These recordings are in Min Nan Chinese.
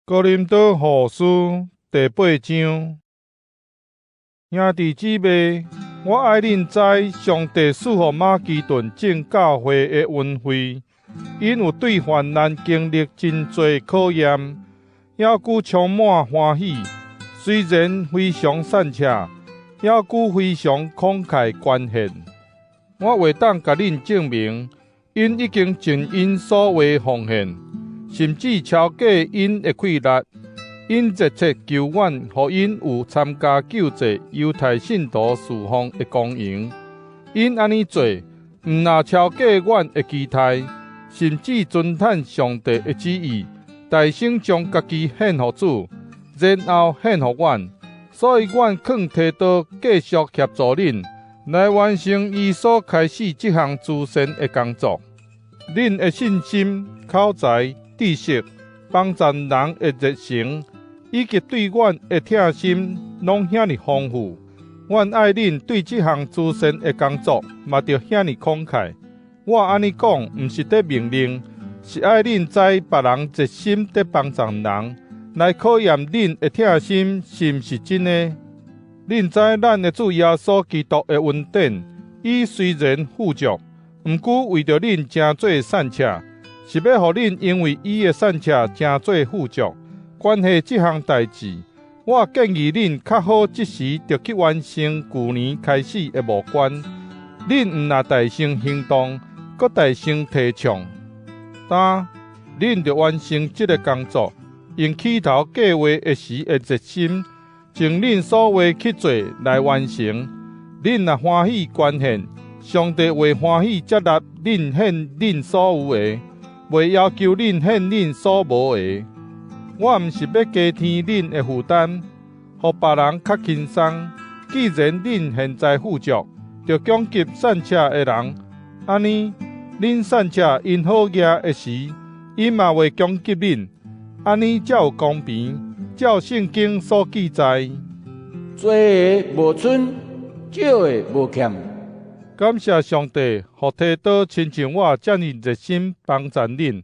哥林多後書第八章，兄弟姊妹，我愛恁知上帝賜予馬其頓眾教會的恩惠，𪜶有對患難經歷真濟考驗，猶閣充滿歡喜。雖然非常散赤，猶閣非常慷慨捐獻。我會當共恁證明，𪜶已經盡𪜶所有的奉獻，甚至超過𪜶的氣力。𪜶熱切求阮，予𪜶有參加救濟猶太信徒事奉的光榮。𪜶按呢做，毋若超過阮的期待，甚至遵趁上帝的旨意，大先將家己獻予主，然後獻予阮。所以，阮勸提多繼續協助恁，來完成伊所開始這項慈善的工作。恁的信心、口才、知識、幫贊人的熱誠，以及對阮的疼心，攏遐爾豐富。阮愛恁對這項慈善的工作，嘛著遐爾慷慨。我按呢講，毋是佇命令，是愛恁知別人熱心佇幫贊人，來考驗恁的疼心是毋是真的。恁知咱的主耶穌基督的恩典，伊雖然富足，毋過為著恁成做散赤，是欲予恁因為伊的散赤成做富足。關係這項代誌，我建議恁較好這時就去完成舊年開始的募捐。恁毋若代先行動，閣代先提倡，今恁著完成這个工作，用起頭計劃的時的熱心，盡恁所有去做來完成。恁若歡喜捐獻，上帝會歡喜接納恁獻恁所有的，袂要求恁獻恁所無的。我毋是欲加添恁的負擔，予別人較輕鬆。既然恁現在富足，著供給散赤的人，按呢，恁散赤𪜶好額的時，𪜶嘛會供給恁，按呢才有公平。照聖經所記載：濟的無賰，少的無欠。感謝上帝，予提多親像我遮爾熱心幫贊恁。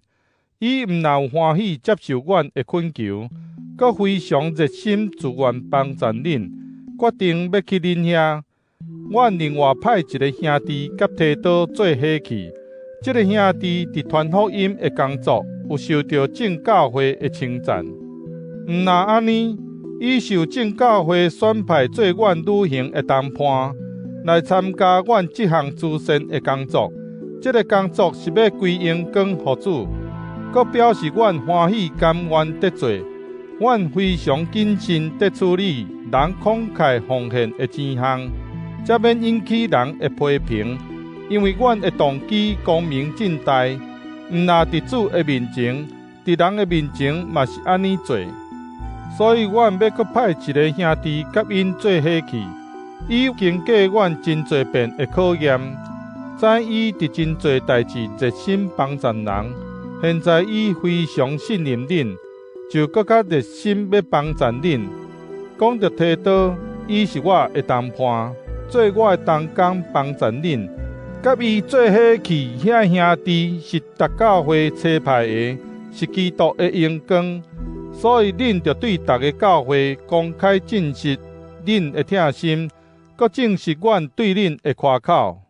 伊毋若有歡喜接受阮的懇求，閣非常熱心自願幫贊恁，決定欲去恁遐。阮另外派一个兄弟佮提多做伙去。這个兄弟佇傳福音的工作有受著眾教會的稱讚。毋若按呢，伊受眾教會選派做阮旅行的同伴，來參加阮這項慈善的工作。這个工作是欲歸榮光予主，閣表示阮歡喜甘願佇做。阮非常謹慎佇處理人慷慨奉獻的錢項，才免引起人的批評。因為阮的動機光明正大，毋若佇主的面前，佇人的面前嘛是按呢做。所以，阮欲閣派一个兄弟佮𪜶做伙去。伊經過阮真濟遍的考驗，知伊佇真濟代誌熱心幫贊人。現在伊非常信任恁，就閣較熱心欲幫贊恁。講著提多，伊是我的同伴，做我的同工幫贊恁。佮伊做伙去遐兄弟是逐教會差派的，是基督的榮光。所以恁著對逐个教會公開證實恁的疼心，閣證實阮對恁的誇口。